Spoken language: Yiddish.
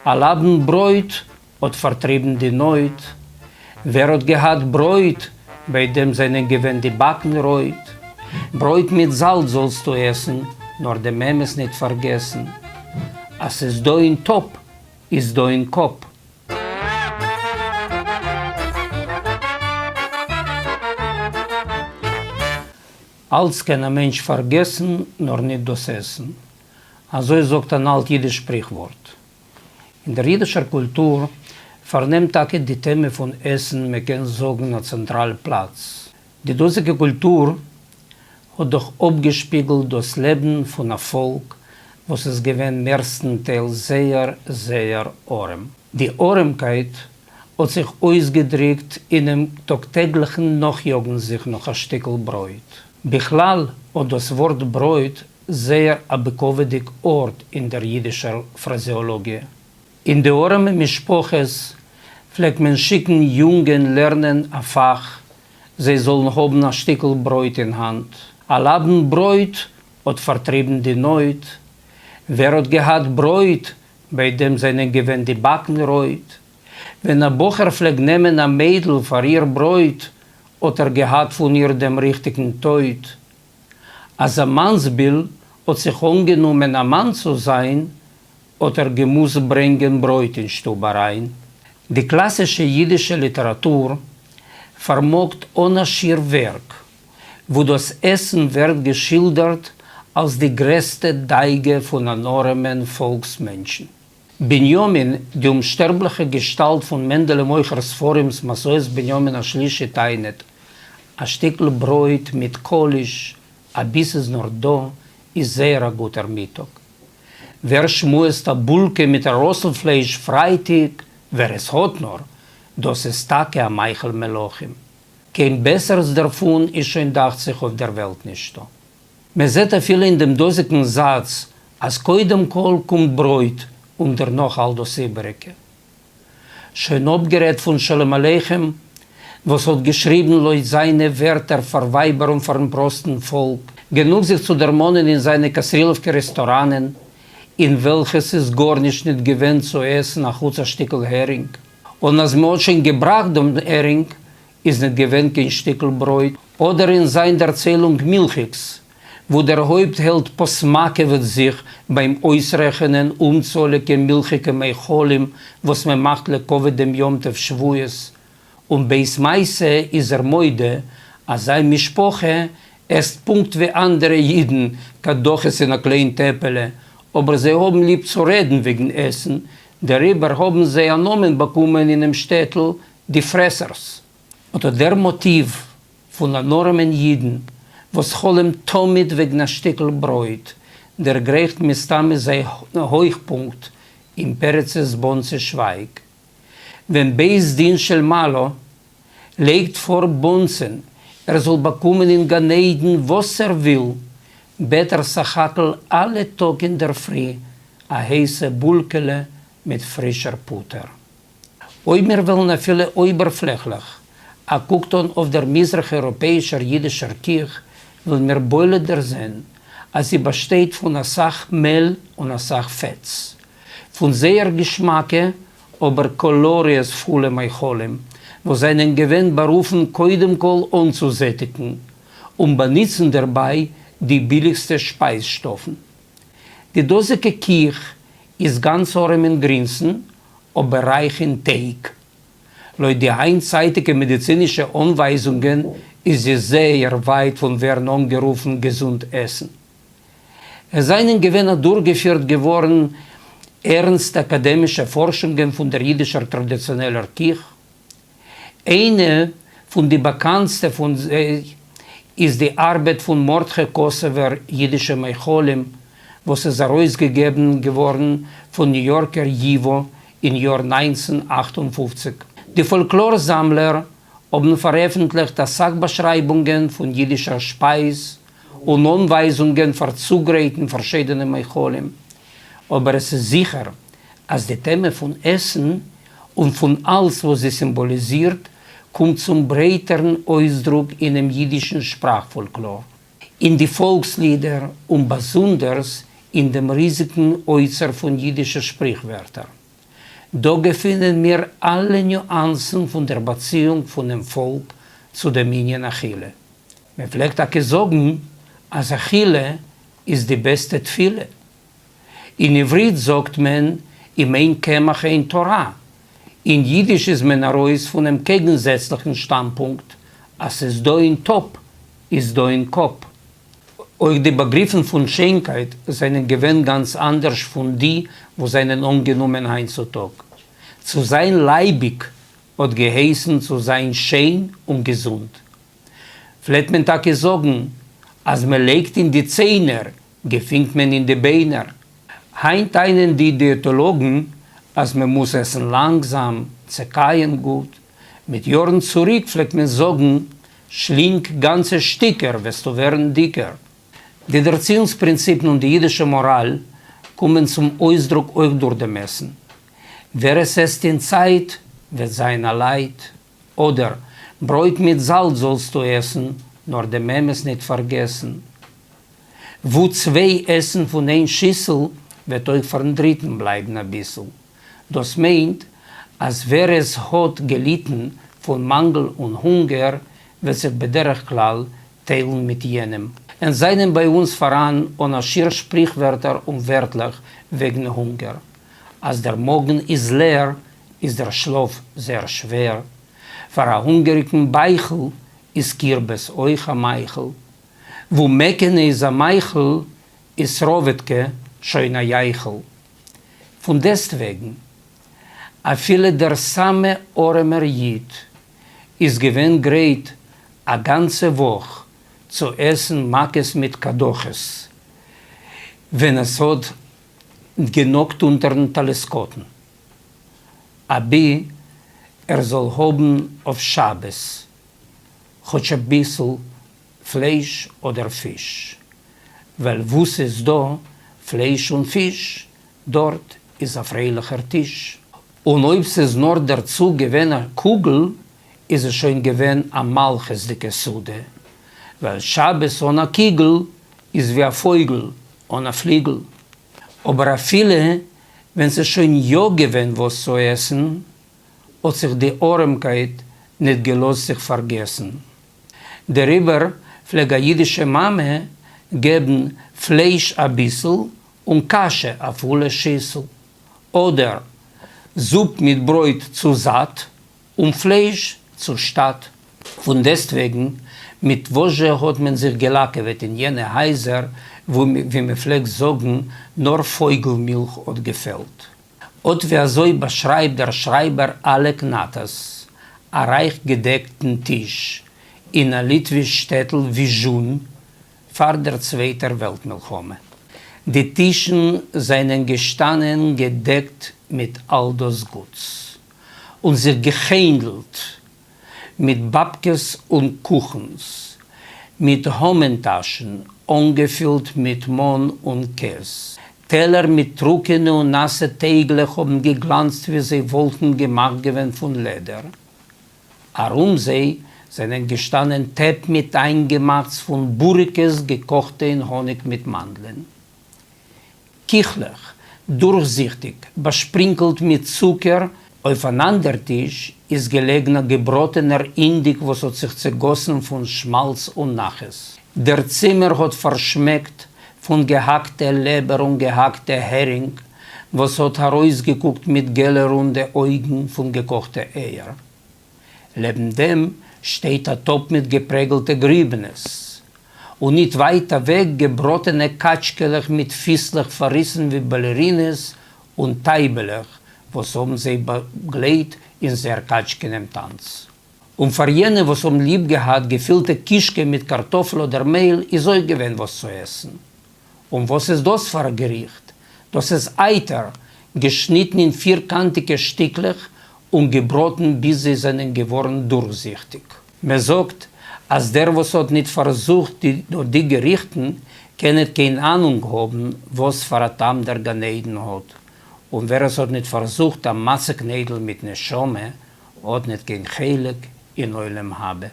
א לאבן ברויט האט פארטריבן די נויט, ווער האט געהאט ברויט ביי דעם זענען געווען די באקן רויט, ברויט מיט זאלץ זאלסטו עסן, נאר דעם אמת ניט פארגעסן, אז ס'איז דא אין טאפ איז דא אין קאפ. אלץ קען א מענטש פארגעסן, נאר ניט דאס עסן. אזוי זאגט אן אלט אידיש שפריכווארט. אין דער אידישער קולטור פארנעמט טאקע די טעמע פון עסן, מען קען זאגן, א צענטראל פלאץ. די דאזיגע קולטור האט דאך אפגעשפיגלט דאס לעבן פון א פאלק וואס איז געווען מערסטנטייל זייער זייער ארעם. די ארעמקייט האט זיך אויסגעדריקט אינעם טאג-טעגליכן נאכיאגן זיך נאך א שטיקל ברויט. בכלל האט דאס ווארט ברויט זייער א בכבודיג ארט אין דער אידישער פראזעאלאגיע. אין די ארעמע משפחות פלעגט מען שיקן יונגען לערנען א פאך, זיי זאלן האבן א שטיקל ברויט אין האנט. א לאבן ברויט האט פארטריבן די נויט. ווער האט געהאט ברויט, ביי דעם זענען געווען די באקן רויט. ווען א בחור פלעג נעמען א מיידל פאר איר ברויט, האט ער געהאט פון איר דעם ריכטיגן טויט. אז א מאנסביל האט זיך אנגענומען א מאן צו זיין, האט ער געמוזט ברענגען ברויט אין שטוב אריין. די קלאסישע יידישע ליטעראטור פארמאגט אן א שיעור ווערק, וואו דאס עסן ווערט געשילדערט אלס די גרעסטע דאגה פון אן ארעמען פאלקס-מענטשן. בנימין, די אומשטערבליכע געשטאלט פון מענדעלע מוכר ספרים'ס מסעות בנימין השלישי טענה'ט, א שטיקל ברויט מיט קאליש, אבי ס'איז נאר דא, איז זייער א גוטער מיטאג. ווער שמועסט א בולקע מיט א ראסל פלייש פרייטאג, ווער עס האט נאר, דאס איז טאקע א מאכל מלכים. קיין בעסערס דערפון איז שוין דאכט זיך אויף דער וועלט נישטא. מען זעט אפילו אין דעם דאזיגן זאץ אז קודם כל קומט ברויט און דערנאך אל דאס איבעריגע. שוין אפגערעדט פון שלום עליכם וואס האט געשריבן לויט זיינע ווערטער פאר ווייבער און פארן פראסטן פאלק, גענוג זיך צו דערמאנען אין זיינע כתרילעווקער רעסטאראנען אין וועלכע ס'איז גארנישט ניט געווען צו עסן אחוץ א שטיקל הערינג, און אז מ'האט שוין געבראכט דעם הערינג איז ניט געווען קיין שטיקל ברויט, אדער אין זיין דערציילונג מילכיגס, וואו דער הויפט העלד פאסמאקעוועט זיך ביים אויסרעכענען אומצאליגע מילכיגע מאכלים וואס מען מאכט לכבוד דעם יום טוב שבועות, און בעת מעשה איז ער מודה אז זיין משפחה עסט פונקט ווי אנדערע אידן קדחות אין א קליין טעפעלע, אבער זיי האבן ליב צו רעדן וועגן עסן, דעריבער האבן זיי א נאמען באקומען אינעם שטעטל די פרעסערס. אט דער מאטיוו פון אן ארעמען אידן וואס חלומ'ט תמיד וועגן א שטיקל ברויט, דערגרייכט מסתמא זיין הויכפונקט אין פרצ'ס בונצע שווייג. ווען בית דין של מעלה לייגט פאר בונצען ער זאל באקומען אין גן עדן וואס ער וויל, בעט ער סך הכל אלע טאג אינדערפרי א הייסע בולקעלע מיט פרישער פוטער. אויב מיר וועלן אפילו אויבערפלעכליך א קוק טאן אויף דער מזרח-אייראפעאישער יידישער קיך, וועלן מיר בולט דערזען, אז זי באשטייט פון א סך מעל און א סך פעטס. פון זייער געשמאקע, אבער קאלאריעספולע מאכלים, וואס זענען געווען בארופן קודם כל אנצוזעטיגן, און באנוצן דערביי די ביליגסטע שפייזשטאפן. די דאזיגע קיך איז גאנץ ארעם אין גרינסן, אבער רייך אין טייג. לויט די היינטצייטיגע מעדיצינישע אנווייזונגען איז זי זייער ווייט פון ווערן אנגערופן געזונט עסן. עס זענען געווען אדורכגעפירט געווארן ערנסטע אקאדעמישע פארשונגען פון דער אידישער טראדיציאנעלער קיך. איינע פון די באקאנטסטע פון זיי איז די ארבעט פון מרדכי קאסאווער אידישע מאכלים וואס איז ארויסגעגעבן געווארן פון ניו יארקער ייווא אין יאר 1958. די פאלקלאר זאמלער האבן פארעפנטליכט אסאך באשרייבונגען פון אידישער שפייז און אנווייזונגען פאר צוגרייטן פארשידענע מאכלים, אבער עס איז זיכער אז די טעמע פון עסן און פון אלס וואס זי סימבאליזירט קומט צום ברייטערן אויסדרוק אינעם אידישן שפראך-פאלקלאר, אין די פאלקס-לידער און באזונדערס אין דעם ריזיגן אוצר פון אידישע שפריכווערטער. דא געפינען מיר אלע ניואנסן פון דער באציאונג פונעם פאלק צו דעם ענין אכילה. מען פלעגט טאקע זאגן אז אכילה איז די בעסטע תפילה. אין עברית זאגט מען אם אין קמח אין תורה, אין אידיש איז מען ארויס פונעם קעגנזעצליכן שטאנדפונקט אז ס'איז דא אין טאפ איז דא אין קאפ. אויך די באגריפן פון שיינקייט זענען געווען גאנץ אנדערש פון די וואס זענען אנגענומען היינט צו טאג. צו זיין לייביג האט געהייסן צו זיין שיין און געזונט. פלעגט מען טאקע זאגן אז מען לייגט אין די ציינער געפינט מען אין די ביינער. היינט טענה'ן די דיעטאלאגן אז מען מוז עסן לאנגזאם, צעקייען גוט. מיט יארן צוריק פלעגט מען זאגן שלינג גאנצע שטיקער וועסטו ווערן דיקער. די דערציאונגס פרינציפן און די אידישע מאראל קומען צום אויסדרוק אויך דורך דעם עסן. ווער עס עסט אין צייט וועט זיין א לייט. אדער, ברויט מיט זאלץ זאלסטו עסן, נאר דעם אמת ניט פארגעסן. וואו צוויי עסן פון איין שיסל, וועט אויך פארן דריטן בלייבן אביסל. דאס מיינט, אז ווער עס האט געליטן פון מאנגל און הונגער, וועט זיך בדרך כלל טיילן מיט יענעם. עס זענען ביי אונז פאראן אן א שיעור שפריכווערטער און ווערטלעך וועגן הונגער. אז דער מאגן איז לער, איז דער שלאף זייער שווער. פאר א הונגעריגן בייכל איז קירבעס אויך א מאכל. וואו מעקענע איז א מאכל, איז סראוועטקע שוין א יייכל. פון דעסטוועגן, אפילו דער סאמע ארעמער איד איז געווען גרייט א גאנצע וואך צו עסן מכות מיט קדחות, ווען עס האט גענאגט אונטערן טלית קטן, אבי ער זאל האבן אויף שבת כאטש אביסל פלייש אדער פיש, ווייל וואו ס'איז דא פלייש און פיש, דארט איז א פרייליכער טיש. און אויב ס'איז נאר דערצו געווען א קוגל, איז עס שוין געווען א מלכות'דיגע סעודה, ווייל שבת אן א קוגל איז ווי א פויגל אן א פליגל. אבער אפילו ווען ס'איז שוין יא געווען וואס צו עסן, האט זיך די ארעמקייט ניט געלאזט זיך פארגעסן. דעריבער פלעג א אידישע מאמע געבן פלייש אביסל און קאשע א פולע שיסל, אדער זופ מיט ברויט צו זאט און פלייש צו שטאט. פון דעסטוועגן, מיט וואס-זשע האט מען זיך געלאקעוועט אין יענע הייזער, וואו, ווי מען פלעגט זאגן, נאר פויגל-מילך האט געפעלט? אט ווי אזוי באשרייבט דער שרייבער אלעק נאטאס א רייך געדעקטן טיש אין א ליטוויש שטעטל וויזשון פאר דער צווייטער וועלט מלחמה. די טישן זענען געשטאנען געדעקט מיט אלדאס גוטס און זיך געחענדלט מיט באבקעס און קוכנס, מיט המן-טאשן אנגעפילט מיט מאן און קעז. טעלער מיט טרוקענע און נאסע טייגלעך האבן געגלאנצט ווי זיי וואלטן געמאכט געווען פון לעדער. ארום זיי זענען געשטאנען טעפ מיט איינגעמאכטס פון בוריקעס געקאכטע אין האניג מיט מאנדלען. קיכלעך, דורכזיכטיג, באשפרינקלט מיט צוקער, אויף אן אנדער טיש איז געלעגן א געבראטענער אינדיק וואס האט זיך צעגאסן פון שמאלץ און נחת. דער צימער האט פארשמעקט פון געהאקטע לעבער און געהאקטע הערינג וואס האט ארויסגעקוקט מיט געלע רונדע אויגן פון געקאכטע אייער. לעבן דעם שטייט א טאפ מיט געפרעגלטע גריבנעס, און ניט ווייט אוועק געבראטענע קאטשקעלעך מיט פיסלעך פארריסן ווי באלערינעס און טייבעלעך וואס האבן זיי באגלייט אין זייער קאטשקענעם טאנץ. און פאר יענע וואס האבן ליב געהאט געפילטע קישקע מיט קארטאפל אדער מעהל איז אויך געווען וואס צו עסן. און וואס איז דאס פאר א געריכט? דאס איז אייטער, געשניטן אין פירקאנטיגע שטיקלעך און געבראטן ביז זיי זענען געווארן דורכזיכטיג. מען זאגט אז דער וואס האט ניט פארזוכט די די געריכטן קען ניט קיין אהנונג האבן וואס פאר א טעם דער גן עדן האט, און ווער עס האט ניט פארזוכט א מצה קניידל מיט נשמה האט ניט קיין חלק אין עולם הבא.